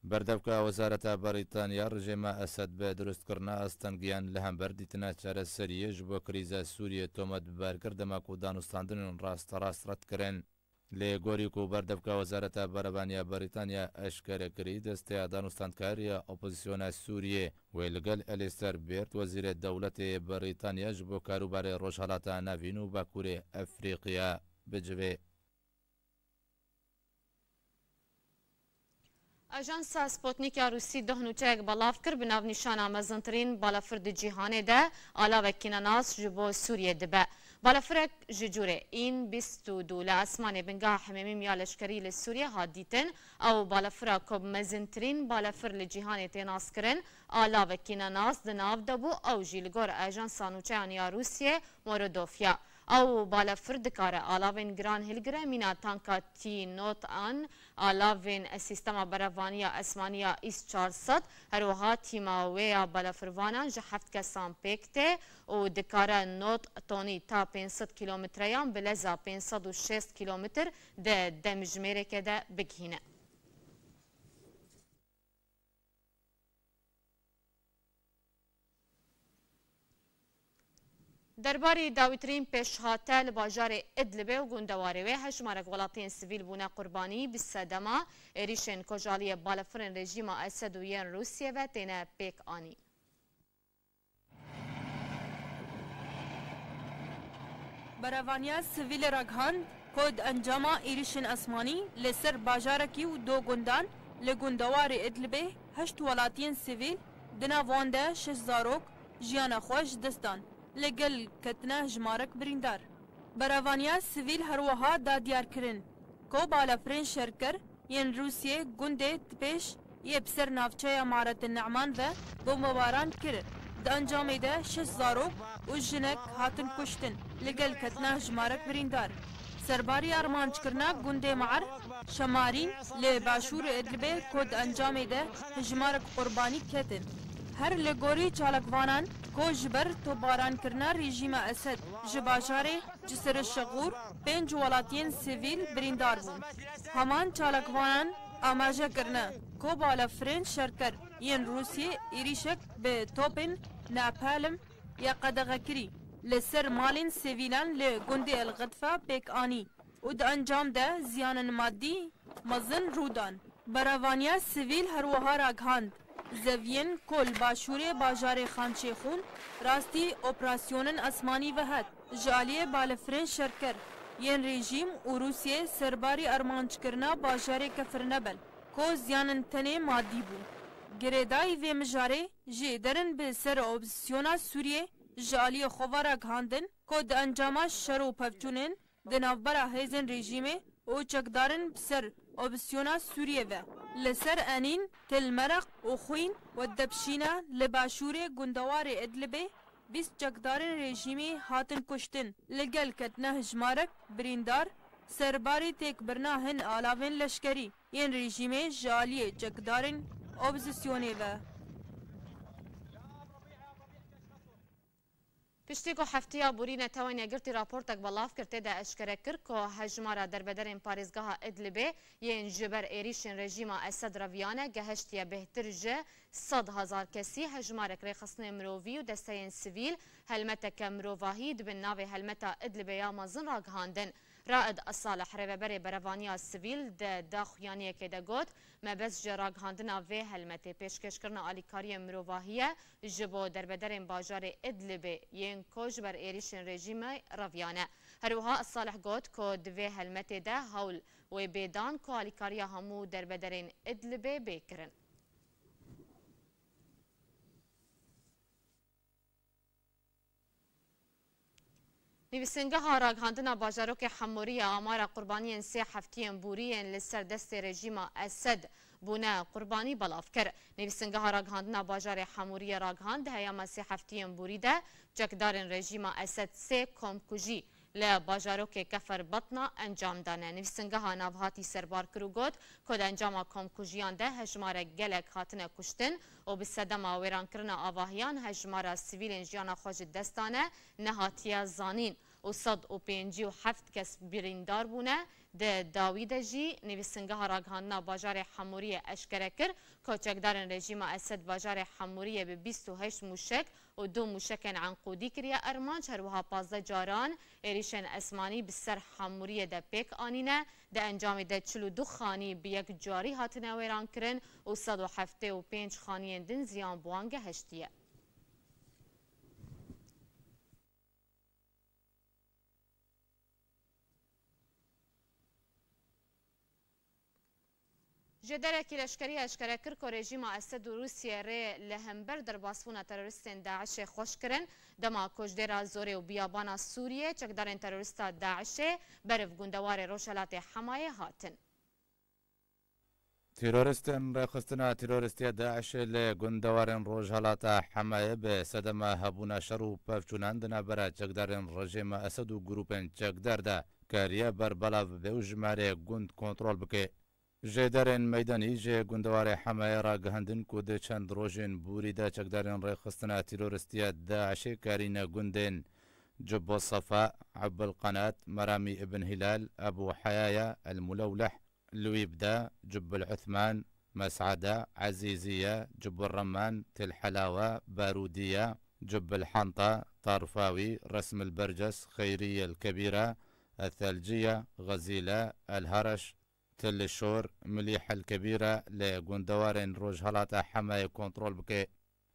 Berdevka Wezareta Brîtanya rejîma Esed bi dirustkirina astengiyan li hember dîtina çareseriyê ji bo krîza Sûriyê tomet ber kir, dema ku danûstandinên rasterast red kirin. Lê gorî ku berdevka Wezareta Berevaniya Brîtanya eşkere kirî, Desteya Danûstandkariya Opozîsyona Sûriyê wê li gel Alistair Byrd, Wezîrê Dewletê Brîtanya ji bo karûbarê Rojhelata Navîn û Bakurê Efrîqiya bicivê. Ajansa Sputnik ya Rûsî doh nûçeyek belav kir, bi navnîşana mezintirîn balafir di cîhanê de alavek kînenas ji bo Sûriyê dibe. Balafirek ji cûrê În bîst û du li esmanê bingeha hemêmîm ya leşkerî li Sûriyê hat dîtin. Ew balafira ku bi mezintirîn balafir li cîhanê tê naskirin, alavek kînenas di nav de bû. Ew jî li gor ajansa nûçeyan ya Rûsiyê Morodofya. Ew balafir dikare alavên giran hilgire, mîna tanka T nod an, alavên sîstema berevaniya esmaniya Îs çar sed, her wiha tîma wê ya balafirvanan ji heft kesan pêk tê û dikare nod tonî ta pênc sed kîlometreyan bi leza pênc sed û şêst kîlometr di demjimêreke de bigihîne. Derbarî dawîtirîn pêşhate li bajarê Idlibê û gundewarê wê hejmarek welatiyên sivîl bûne qurbanî bi sedema êrîşên ku ji aliyê balafirên rejîma Esed û yên Rûsiyê ve têne pêk anîn. Berevaniya sivîlê ragihand ku di encama êrîşên esmanî li ser bajarekî û du gundan li gundewarê Idlibê heşt welatiyên sivîl, di nav wan de şeş zarok, jiyana xwe ji dest dan, li gel ketine hejmarek birîndar. Berevaniya sivîl her wiha da diyarkirin ku balafirên şerker yên Rûsiyê gundê Tipêş yê bi ser navçeya Maretin Ne'man ve bombebaran kir. Di encamê de şeş zarok û jinek hatin kuştin, li gel ketine hejmarek birîndar. Serbarî armanckirina gundê Me'er Şemarîn li başûrê Idlibê ku di encamê de hejmarek qurbanî ketin. Her li gorî çalakvanan ku ji ber topbarankirina rejîma Esed ji bajarê Cisirê Şexûr pênc welatiyên sivîl birîndar bûn. Heman çalakvanan amaje kirine ku balafirên şerker yên Rûsiyê êrîşek bi topên napalm ya qedexekirî li ser malên sivîlan li gundê El Xedfa pêk anî û di encam de ziyanên madî mezin rû dan. Berevaniya sivîl her wiha ragihand, zeviyên ku li başûrê bajarê Xan Şêxûn rastî operasyonên esmanî ve hat ji aliyê balefirên şerker yên rejîm û Rûsiyê serbarî armanckirina bajarê Kefir Nebel ku ziyanên tenê madî bû. Girêdayî vê mijarê jî derin bi ser opozîsyona Sûriyê ji aliyê xwe ve ragihandin ku di encama şer û pevçûnên di navbera hêzên rejîmê û çekdarên bi ser opozîsyona Sûriyê ve li ser enîn, til meraq û xwîn û depşîna li başûrê gundewarê Idlibê bîst çekdarên rejîmê hatin kuştin, li gel ketine hejmarek birîndar, serbarî têkbirina hin alavên leşkerî yên rejîmê ji aliyê çekdarên opozîsyonê ve. Piştî ku heftiya borî Netewên Yekgirtî raportek belav kir, tê de eşkere kir ku hejmara derbederên parêzgeha Idlibê yên ji ber êrîşên rejîma Esed reviyane gehiştiye bêhtir ji sed hezar kesî. Hejmarek rêxistinên mirovî û desteyên sivîl helmeteke mirovahî di bin navê helmeta Idlibê ya mezin ragihandin. Raed Salih, rêveberê berevaniya sivîl, di daxuyaniyekê de got, mebest ji ragihandina vê helmetê pêşkêşkirina alîkariyên mirovahî ye ji bo derbederên bajarê Idlibê yên ku ji ber êrîşên rejîmê reviyane. Her wiha Salih got ku di vê helmetê de hewl wê bê dan ku alîkariya hemû derbederên Idlibê bê kirin. Nivîsingeha Ragihandina Bajarokê Hemûriyê amara qurbaniyên sê heftiyên borî yên li ser destê rejîma Esed bûne qurbanî belav kir. Nivîsingeha Ragihandina Bajarê Hemûriyê ragihand, di heyama sê heftiyên borî de çekdarên rejîma Esed sê komkujî li bajarokê Keferbatna encam dane. Nivîsingeha navhatî serbar kir û got ku di encama komkujiyan de hejmarek gelek hatine kuştin û bi sedema wêrankirina avahiyan hejmara sivîlên jiyana xwe ji dest dane nehatiye zanîn û sed û pêncî û heft kes birîndar bûne. Di dawî de jî nivîsingeha ragihandina bajarê Hemûriyê eşkere kir ku çekdarên rejîma Esed bajarê Hemûriyê bi bîst û heşt mûşek û du mûşekên enqûdî kiriye armanc, her wiha pazdeh caran êrîşên esmanî bi ser Hemûriyê de pêk anîne. Di encamê de çil û du xanî bi yek carî hatine wêrankirin û sed û heftê û pênc xaniyên din ziyan bi wan gehiştiye. Jêderekî leşkerî eşkere kir ku rejîma Esed û Rûsiyê rê li hember derbasbûna terorîstên DAIŞê xweş kirin, dema ku ji dêra zorê û biyabana Sûriyê çekdarên terorîsta DAIŞê beriv gundewarê Rojhelatê Hemayê hatin. Terorîstên rêxistina terorîstî ya DAIŞê li gundewarên Rojhelata Hemayê bi sedema hebûna şer û pevçûnan di navbera çekdarên rejîma Esed û grûpên çekdar de kariye berbelav bibe û jimarê gund kontrol bike. Jêderên meydanî ji gundewarê Hemayê ragihandin ku di çend rojên borî de çekdarên rêxistina terorîstî ya DAIŞê karîne gundên Cibbo Sefa, Ebil Qenat, Meramî Ibn Hilal, Ebû Heyaya, El Mulewleh, Lwîbda, Cibbil Uthman, Mes'ada, Ezîziye, Cibbil Reman, Til Helawa, Barûdiye, Cibbil Henta, Tarfawî, Resmil Berces, Xeyriyel Kebîra, Ethelciye, Xezîle, El Hareş, Til Şor, Milîh El Kebîre li gundewarên Rojhelata Hemayê kontrol bike.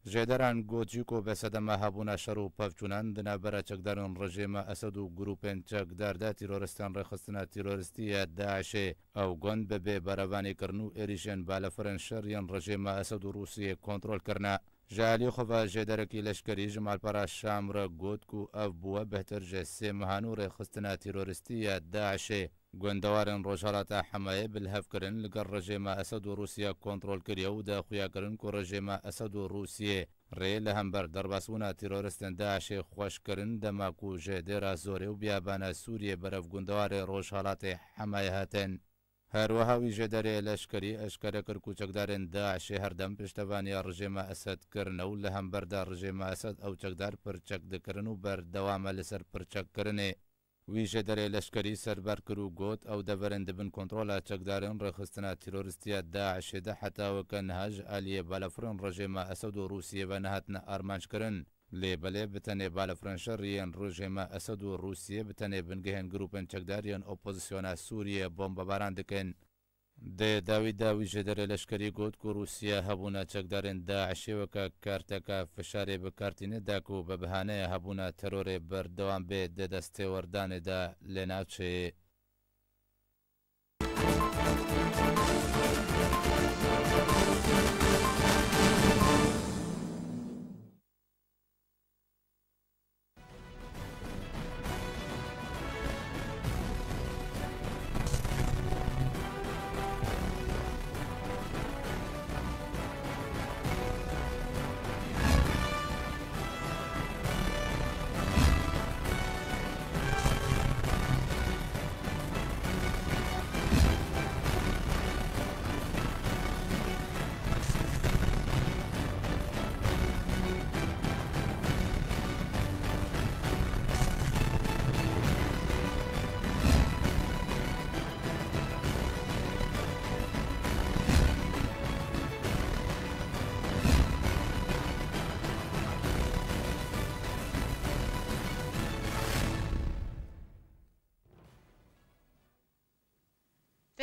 Jêderan got jî ku bi sedema hebûna şer û pevçûnan di navbera çekdarên rejîma Esed û grûpên çekdar de terorîstên rêxistina terorîstî ya DAIŞê ew gund bi bê berevanîkirin û êrîşên balafirên şer yên rejîma Esed û Rûsiyê kontrol kirine. Ji alî xwe ve jêderekî leşkerî ji malpera Şam re got ku ev bûye bêhtir ji sê mehan û rêxistina terorîstî ya DAIŞê gundewarên Rojhelata Hemayê bi li hev kirin li gel rejîma Esed û Rûsya kontrol kiriye û daxuya kirin ku rejîma Esed û Rûsiyê rê li hember derbasbûna terorîstên DAIŞê xweş kirin, dema ku ji dêra zorê û biyabana Sûriyê berev gundewarê Rojhelatê Hemayê hatin. Her wiha wî jêderê leşkerî eşkere kir ku çekdarên DAIŞê her dem piştevaniya rejîma Esed kirine û li hember de rejîma Esed ew çekdar pirçek dikirin û berdewam e li ser pirçekkirinê. Wî jêderê leşkerî serber kir û got, ew deverên di bin kontrola çekdarên rêxistina terorîstî ya DAIŞê de heta weke niha ji aliyê balafirên rejîma Esed û Rûsiyê ve nehatine armanckirin. Lê belê bi tenê balafirên şerî yên rejîma Esed û Rûsiyê bi tenê bingehên grûpên çekdar yên opozisyona Sûriyê bombebaran dikin. Di dawî de wî jêderê leşkerî got ku Rûsya hebûna çekdarên DAIŞê weke karteke fişarê bi kar tîne da ku bi bihaneya hebûna terorê berdewam bê di destêwerdanê de li navçeyê.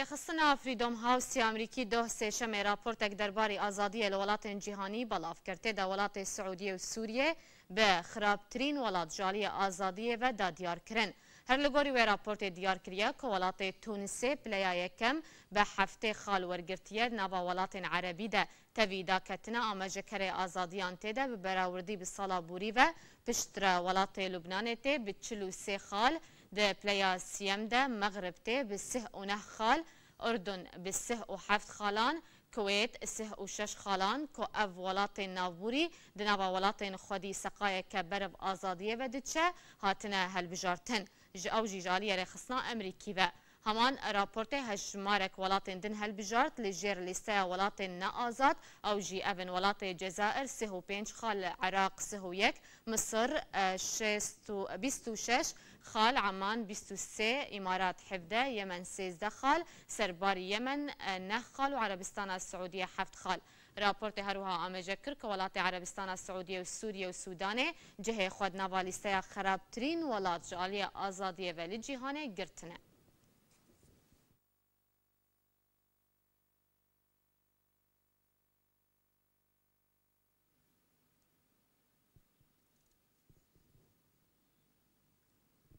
Rêxistina Freedom House ya Amerîkî doh sêşemê raportek derbarî azadiyê li welatên cîhanî belav kir. Tê de welatê Siûdiyê û Sûriyê bi xirabtirîn welat ji aliyê azadiyê ve da diyar kirin. Her li gorî wê raportê diyar kiriye ku welatê Tûnisê pileya yekem bi heftê xal wergirtiye di nava welatên erebî de. Tevî daketina amajekerê azadiyan tê de bi berawirdî bi sala borî ve piştre welatê Lubnanê tê bi çil û sê xal, di pileya siyem de Mexrib tê bi sih û neh xal, Urdun bi sih û heft xalan, Kuwêt sih û şeş xalan ku ev welatên navborî di nava welatên xwedî seqayeke berev azadiyê ve diçe, hatine helbijartin. Ji ew jî ji aliyê rêxistina Amerîkî ve. Heman raportê hejmarek welatên din helbijart li jêr lîsteya welatên neazad, ew jî ev in: welatê Cezair sih û pênc xal, Iraq sih û yek, Misir, e, şêst û, bîst û şeş xal, Eman bîst û sê, Îmarat hevdeh, Yemen sêzdeh xal, Serbarî Yemen, e, neh xal û Erebistana Siûdiyê heft xal. Raportê her wiha amaje kir ku welatê Erebistana Siûdiyê û Sûriyê û Sûdanê cihê xwe di nava lîsteya xerabtirîn welat ji aliyê azadiyê ve li cîhanê girtine.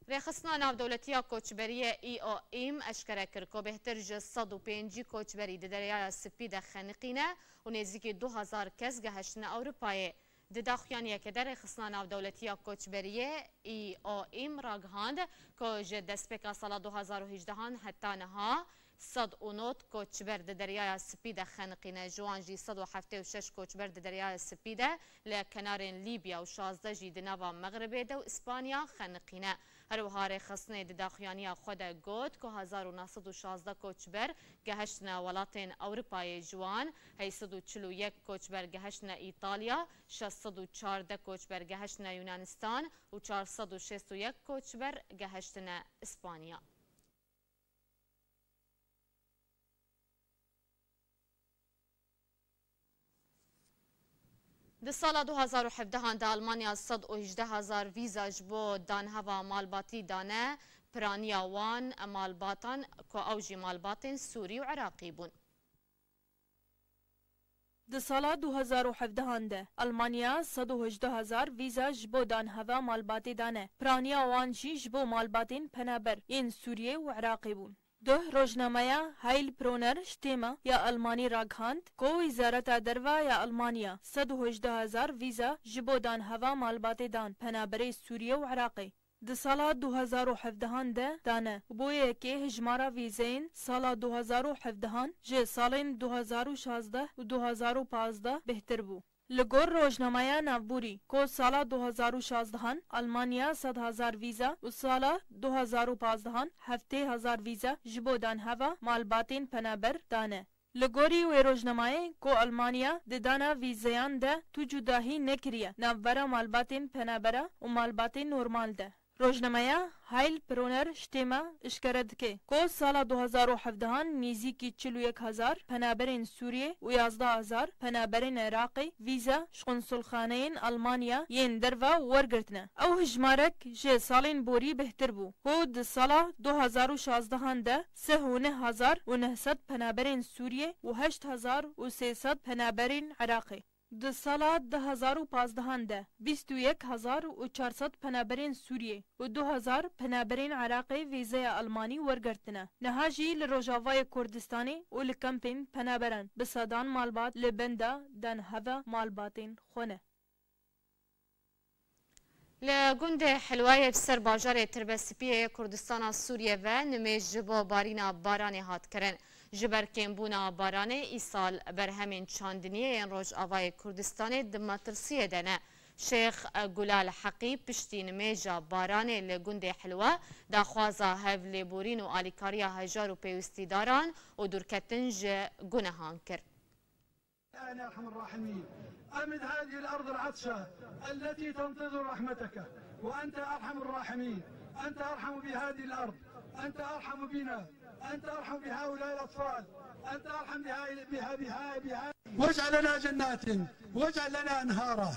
Rêxistina Navdewletî ya Koçberiyê, î o îm, eşkere kir ku bêhtir ji sed û pêncî koçberî di Deryaya Spî de xeniqîne û nêzîkî du hezar kes gehiştine Ewropayê. Di daxuyaniyekê de Rêxistina Navdewletî ya Koçberiyê, î o îm, ragihand ku ji destpêka sala du hezar û hejdehan heta niha sed û nod koçber di Deryaya Spî de xeniqîne, ji wan jî sed û heftê û şeş koçber di Deryaya Spî de li kenarên Lîbya û şazdeh jî di nava Mexribê de û Îspanya xeniqîne. Her wiha rêxistinê di daxuyaniya xwe de got ku hezar û neh sed û şazdeh koçber gehiştine welatên Ewropayê, ji wan heyt sed û çil û yek koçber gehiştine Îtalya, şeş sed û çardeh koçber gehiştine Yunanistan û çar sed û şêst û yek koçber gehiştine Îspanya. Di sala du hezar û hevdehan de Almanya sed û hejdeh hezar vîza ji bo danheva malbatî dane piraniya wan malbatan ku ew jî malbatên Sûrî û Iraqî bûn. Di sala du hezar û hevdehan de Almanya sed û hejdeh hezar vîza ji bo danheva malbatê dane. Piraniya wan jî ji bo malbatên penaber yên Sûriyê û Iraqê bûn. Duh rojnameya Heilbronner Stimme ya Almanî ragihand ku Wezareta Derve ya Almanya sed û hejdeh hezar vîza ji bo danheva malbatê dan penaberê Sûriyê û Iraqê. Di sala du hezar û hevdehan de dane û bo yekê hijmara vîzeyên sala du hezar û hevdehan ji salên du hezar û şazdeh û du hezar û pazdeh bêhtir bû. Li gor rojnameya navborî ku sala du hezar û şazdehan Almanya sed hezar vîza û sala du hezar û pazdehan heftê hezar vîza ji bo danheva malbatên penaber dane. Li gorî wê rojnamayê ku Almanya di dana vîzeyan de tu cudahî nekiriye navbera malbatên penabera û malbatên normal de. Rojnameya Heilbronner Stimme eşkere dike ku sala du hezar û hevdehan nêzîkî çil û yek hezar penaberên Sûriyê û yazdeh hezar penaberên Iraqê vîza ji konsulxaneyên Almanya yên derve wergirtine. Ew hijmarek ji salên borî bêhtir bû ku di sala du hezar û şazdehan de sih û neh hezar û neh sed penaberên Sûriyê û heşt hezar û sê sed penaberên Iraqê. Di sala du hezar û pazdehan de bîst û yek hezar û çar sed penaberên Sûriyê û du hezar penaberên Iraqê vîzeya Almanî wergirtine. Niha jî li Rojavayê Kurdistanê û li kempên penaberan bi sedan malbat li benda danheva malbatên xwe ne. Li gundê Hilwayê bi ser bajarê Tirbespiyê yê Kurdistana Sûriyê ve nimêj ji bo barîna baranê hat kirin. Ji ber kêmbûna baranê îsal berhemên çandiniyê yên Rojavayê Kurdistanê di metirsiyê de ne. Şêx Gulal Heqî piştî nimêja baranê li gundê Hilwa daxwaza hevlêborîn û alîkariya hejar û pêwîstîdaran û dûrketin ji gunehan kir. يا أرحم الراحمين، أمد هذه الأرض العطشة التي تنتظر رحمتك، وأنت أرحم الراحمين، أنت أرحم بهذه الأرض، أنت أرحم بنا، أنت أرحم بهؤلاء الأطفال، أنت أرحم بها، بها، بها، بها. واجعل لنا جنات، واجعل لنا أنهارا.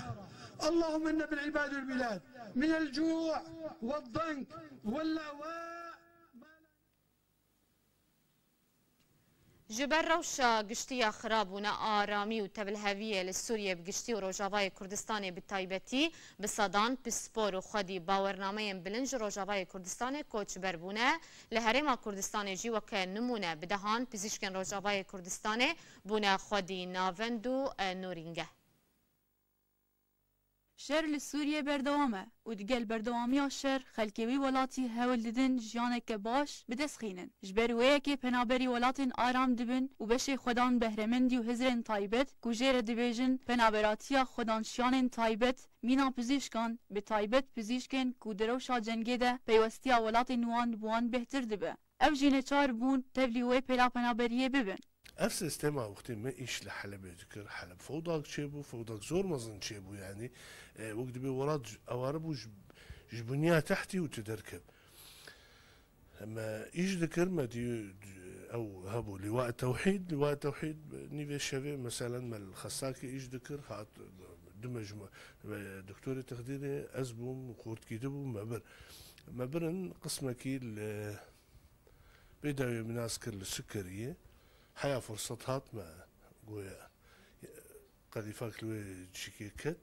اللهم نبل عباد البلاد من الجوع والضنك واللأواء. Ji ber rewşa giştî ya xirab û nearamî û tevliheviyê li Sûriyê bi giştî û Rojavayê Kurdistanê bi taybetî, bi sedan pispor û xwedî bawernameyên bilind ji Rojavayê Kurdistanê koçber bûne. Li Herêma Kurdistanê jî weke nimûne bi dehan pizîşkên Rojavayê Kurdistanê bûne xwedî navend û, e, norîngeh. Şer li Sûriyê berdewam e û digel berdewamiya şer xelkê wî welatî hewl didin jiyaneke baş bi dest xînin. Ji ber wê yekê penaberî welatên aram dibin û beşê xwedan behremendî û hizrên taybet ku jê re dibêjin penaberatiya xwedanşiyanên taybet, mîna pizîşkan, bi taybet pizîşkên ku di rewşa cengê de peywestiya welatên wan bi wan bêhtir dibe. Ew jî neçar bûn tevlî wê pêla penaberiyê bibin. Ev sîstema wextê me îş li Helebê dikir, Heleb fewdak çêbû, fewdak zor mezin çêbû, yanî, e, wek dibê welat eware bû ji, ji bunya tehtî û tu derkev. Me îş dikir, me dî ew hebû Lîwa Tewhîd, Lîwa Tewhîd nîvê şevê, meselen, me li Xesakê îş dikir, hat du mecmû, e, doktorê texdîrê ez bûm, xortkî dibû, me bir. Me birin qismekî li Bê dawiyê min nas kir li Sikeriyê. Heya firsat hat me, goya qedîfak li wê çikê ket.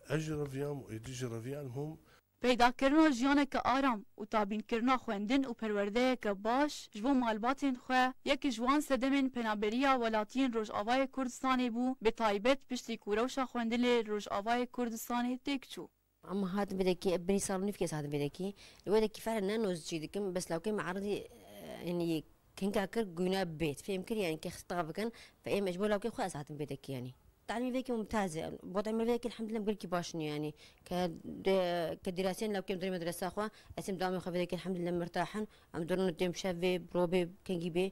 Ez jî reviyam û êdî jî reviyan hûm. Peydakirina jiyaneke aram û tabînkirina xwendin û perwerdeyeke baş ji bo malbatên xwe yek ji wan sedemên penaberiya welatiyên Rojavayê Kurdistanê bû, bi taybet piştî ku rewşa xwendinê li Rojavayê Kurdistanê têk çû. Em hatin vê dekî, binî sal û nîvkê ez hatim vê dekî. Li wê dekî fere ne noz çî dikim, bes lawkê me eredî, e, yanî kinka kir, gûne bêt. Fêm kir, yanî kê xista bikin, fe êm ji bo lawkê xwe ez hatim vê dekî, yanî. Talimî vê dekî mumtaz e. Bo talimî vê dekî elhamdülillah gelkî baş nî, yanî. Ke de, ke dirasiyên lawkê em dirê medresa xwe, ez êm dawamê xwe vê dekî elhamdülillah mirtah in. Em durun têm şev vê, robê, kengî bê.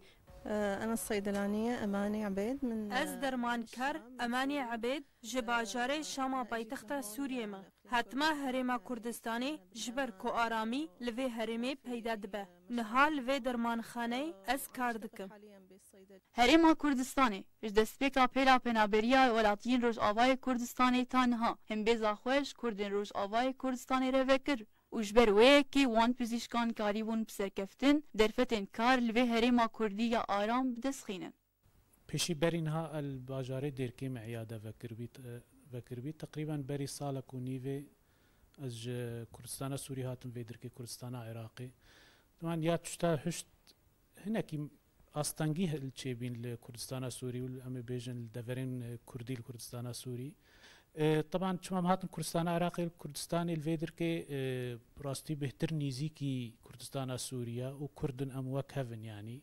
Ana Seydelaniye, Emanî Ebêd, min, Ez e, dermankar Şam, Emanî Ebêd, ji bajarê Şama paytexta Sûriyê me. Hatime Herêma Kurdistanê ji ber ku aramî li vê herêmê peyda dibe. Niha li vê dermanxaneyê ez kar dikim. Herêma Kurdistanê ji destpêka pêla penaberiya welatiyên Rojavayê Kurdistanê ta niha hembêza xwe ji Kurdên Rojavayê Kurdistanê re vekir û ji ber wê yekê wan pizîşkan karîbûn bi serkeftin derfetên kar li vê herêma Kurdî ya aram bi dest xînin. Pêşî berî niha el bajarê Dêrkê me îyade vekiribî, e, vekiribî. Teqrîben berî salek û nîvê ez ji Kurdistana Sûrî hatim vê dirkê, Kurdistana Iraqê. Diman ya tişta hişt hinekî astengî hil çêbîn li Kurdistana Sûrî û li, em ê bêjin, li deverên, e, Kurdî li Kurdistana Sûrî. E, teban çima em hatin Kurdistana Iraqê, li Kurdistanê li vê dirkê, e, rastî bêhtir nîzîkî Kurdistana Sûrî ye û Kurd in, em wek hev in, yanî.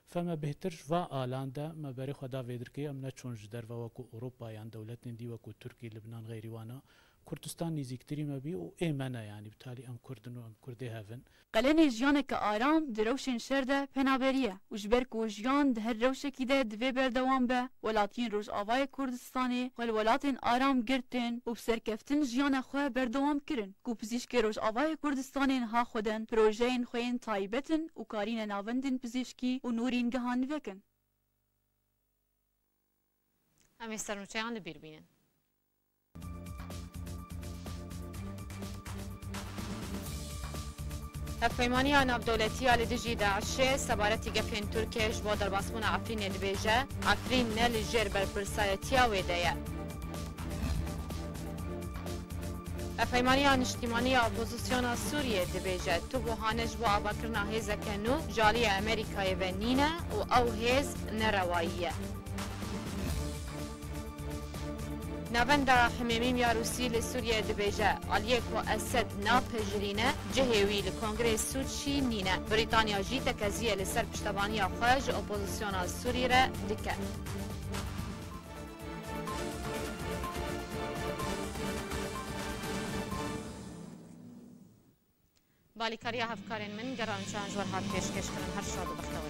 Fe me bêhtir ji va alan de me berê xwe da vê dirkê, em neçûn ji derve wekû Ewropa yan dewletên dî wekû Tirkî, Libnan, xeyrî wana. Kurdistan nîzîktirî me bî û ê me ne, yanî bi talî em Kurd in û em Kurdê hev in. Qelenê jiyaneke aram di rewşên şer de penaberî ye û ji ber ku jiyan di her rewşekî de divê berdewam be, welatiyên Rojavayê Kurdistanê xwe li welatên aram girtin û bi serkeftin jiyana xwe berdewam kirin ku pizîşkê Rojavayê Kurdistanê niha xweden projeyên xwe yên taybet in û karîne navendên pizîşkî û nûrîngehan vekin. Em ê sernûçeyan li bîr bînin. Hevpeymaniya navdewletî ya li dijî DAIŞê, sebaretî gefên Tirkiye ji bo derbasbûna Efrînê dibêje, Efrîn ne li jêr berpirsayetiya wê de ye. Hevpeymaniya Niştimanî ya Opozisyona Sûriyê dibêje, tu buhane ji bo avakirina hêzeke nû ji aliyê Amerîkayê ve nîne û ew hêz nerewayî ye. Navenda Himêmîm ya Rûsî li Sûriyeyê dibêje, aliyê ku Esed napejirîne, cihê wî li Kongreyê Sûcî nîne. Brîtanya jî tekeziyê li ser piştevaniya xwe ji opozisyona Sûrî re dike. Balîkariya hevkarên min, geraniçeyan ji we re hat pêşkêşkirin. Her şad û bextew.